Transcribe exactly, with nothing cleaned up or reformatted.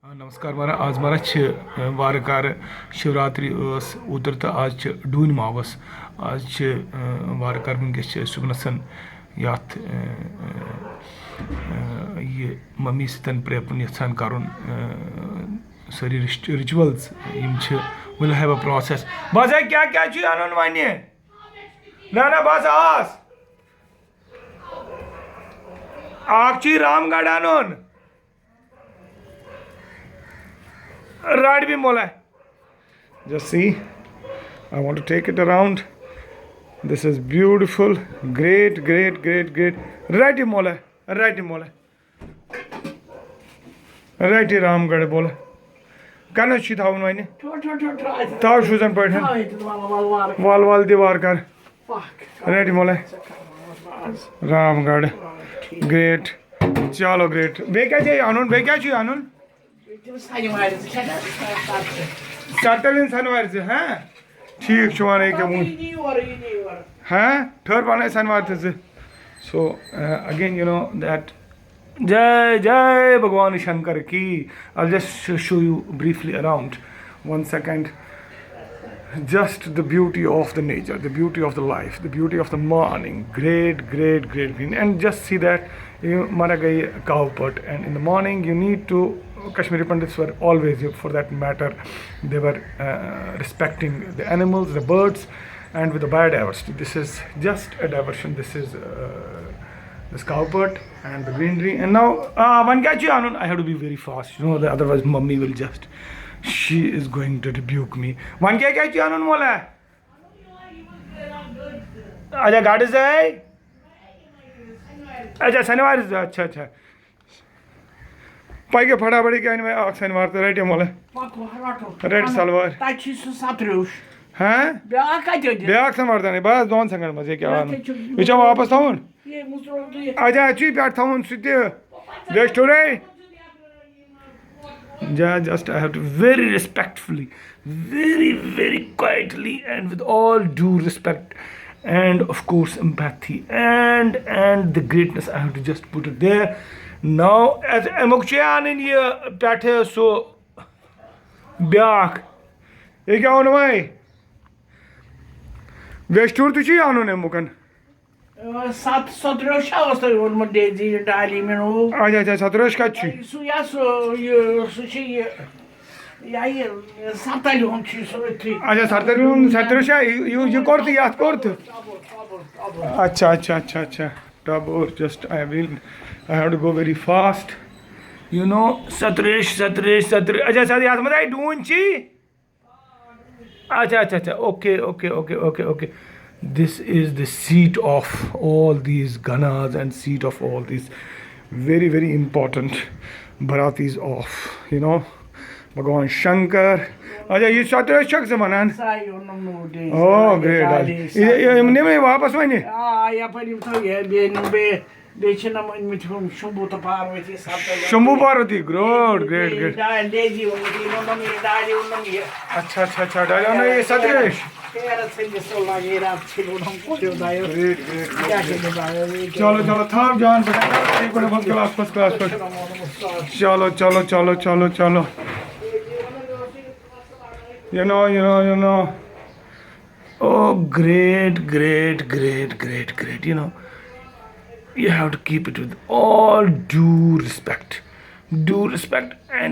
آ، نمسکار مہراج، آز مہراج چھِ، آ، وارٕ کارٕ شِوراتری ٲس اوترٕ تہٕ آز چھِ ڈوٗنۍ ماوَس۔ آز چھِ، آ، وارٕ کارٕ وٕنکیٚس چھِ أسۍ صُبنَسَن یَتھ، آ، آ، آ، یہِ مٔمی سۭتۍ پرٛیپُن یَژھان کَرُن، آ، سٲری رِچ-، rituals یِم چھِ، will have a process۔ بہٕ حظ ہا کیٛاہ کیٛاہ چھُے اَنُن وۄنۍ؟ نہ، نہ، بہٕ حظ آس۔ اَکھ چھُے رام گڑھ اَنُن۔ Right, Bimola. Just see. I want to take it around. This is beautiful. Great, great, great, great. Right, Bimola. Right, Bimola. Right, Ramgarh, Bimola. کَنَس چھُے تھاوُن وۄنۍ۔ ٹھو، ٹھو، ٹھو، ٹھو، اَتہِ تھاو شوٗزَن پٲٹھۍ۔ تھاو ییٚتہِ وَل، وَل، وَل۔ وَل، وَل، دیوار کَر۔ پَکھ۔ Right، Bimola. رام گڑھ۔ ٹھیٖک۔ Great۔ چلو، great۔ بیٚیہِ کیٛاہ چھُے اَنُن؟ بیٚیہِ کیٛاہ چھُے اَنُن؟ تِم سَنہِ وارِ زٕ چھَکھ نا؟ سَتَن ہِنٛز سَنہِ وارِ زٕ، ہاں؟ ٹھیٖک چھُ وَنان ییٚکیٛاہ وۄنۍ۔ یہِ نِیہِ یورٕ، یہِ نِیہِ یورٕ۔ ہاں؟ ٹھٔہر پَنٕنۍ سَنہِ وارِ تہِ زٕ۔ So, uh, again, you know that Jai Jai Bhagwan Shankar ki. I'll just sh-, show you briefly around. One second. Just the beauty of the nature, the beauty of the life, the beauty of the morning. Great, great, great green. And just see that you Maragai cow put. And in the morning, you need to, Kashmiri Pandits were always, for that matter, they were uh, respecting the animals, the birds, and with the biodiversity. This is just a diversion. This is uh, this cow put and the greenery. And now, uh, one catch you, I have to be very fast, you know, otherwise, mommy will just, she is going to rebuke me. One catch you, Mola. اچھا، گاڈٕ زٕ ہے۔ اچھا، سنیوار زٕ، اچھا، اچھا۔ پَکہِ فٹافٹ، ییٚکیٛاہ أنۍ مےٚ اَکھ سنیوار تہٕ رٔٹِو مۄلہٕ۔ پَکو، رَٹو۔ رٔٹۍ سلوار۔ تَتہِ چھُے سُہ سترٛیوش۔ ہاں؟ بیٛاکھ کَتہِ أنۍ؟ بیٛاکھ سنیوار تہِ اَنٕے، بَس دۄن سٮ۪کنٛڈَن منٛز، ییٚکیٛاہ یَتھ اَنُن۔ ہے چھُ یہِ چھا واپَس تھاوُن؟ یے مُژروو تُہۍ۔ اچھا، اَتہِ چھُے پٮ۪ٹھ تھاوُن سُہ تہِ۔ ویسٹوڈے۔ Yeah, just I have to very respectfully, very, very quietly and with all due respect and of course empathy and, and the greatness, I have to just put it there. Now, اَمیُک چھُ اَنٕنۍ یہِ پٮ۪ٹھٕ سُہ بیٛاکھ۔ یہِ کیٛاہ اوٚن وۄنۍ؟ ویسٹوٗر تہِ چھُ یہِ اَنُن اَمیُکَن۔ ستھ سترٛیش چھا اوس تۄہہِ اوٚنمُت ڈیزی یہِ ڈالی مِنوٗ؟ اچھا، اچھا، سترٛیش کَتہِ چھُے؟ سُہ یا سُہ، یہِ، سُہ چھُ یہِ، یا یہِ ستَلہِ ہُنٛد چھُ سُہ أتھی۔ اچھا، سترٛیش ہُنٛد، سترٛیش چھا یہِ، یہِ، یہِ کوٚر تہٕ یَتھ کوٚر تہٕ؟ اچھا، اچھا، اچھا، اچھا۔ Double, just I will, I have to go very fast. You know, سترٛیش، سترٛیش، سترٛیش۔ اچھا، اچھا، یَتھ منٛز آیہِ ڈوٗنۍ چی؟ اچھا، اچھا، اچھا، okay, okay, okay, okay, okay. This is the seat of all these ganas and seat of all these very, very important baratis of, you know, Bhagwan Shankar. اچھا، یہِ سترٛیش چھَکھ ژٕ وَنان؟ ساے اوٚنُم نوٗر ڈے۔ Oh, great. ڈالی یہِ، یہِ، یِم نِمَے واپَس وۄنۍ؟ آ، یَپٲرۍ یِم تھٲو یہِ، بیٚیہِ أنِم بیٚیہِ۔ بیٚیہِ چھِنہ أنۍمٕتۍ ہُم شمبھو تہٕ پاروتی ستَن۔ Shambhu Parvati, great, great, great. Dolly, Daisy ووٚنمُت، یہِ ووٚنُم یہِ، ڈالی ووٚنُم یہِ۔ اچھا، اچھا، اچھا، ڈالی اَنو یہِ سترٛیش۔ پیرَس ژھٕنہِ سُہ لگے راتھ چھِ ووٚنُم، پٔرِو دایو۔ Great, great, great, کیٛاہ great. چھِ دایو، یہِ کیٛاہ چلو، چلو، تھاو جان پٲٹھۍ، یہِ پٲٹھۍ first class، first class پٲٹھۍ۔ چلو، چلو، چلو، چلو، چلو۔ You know, you know, you know. Oh, great, great, great, great, great. You know, you have to keep it with all due respect. Due respect and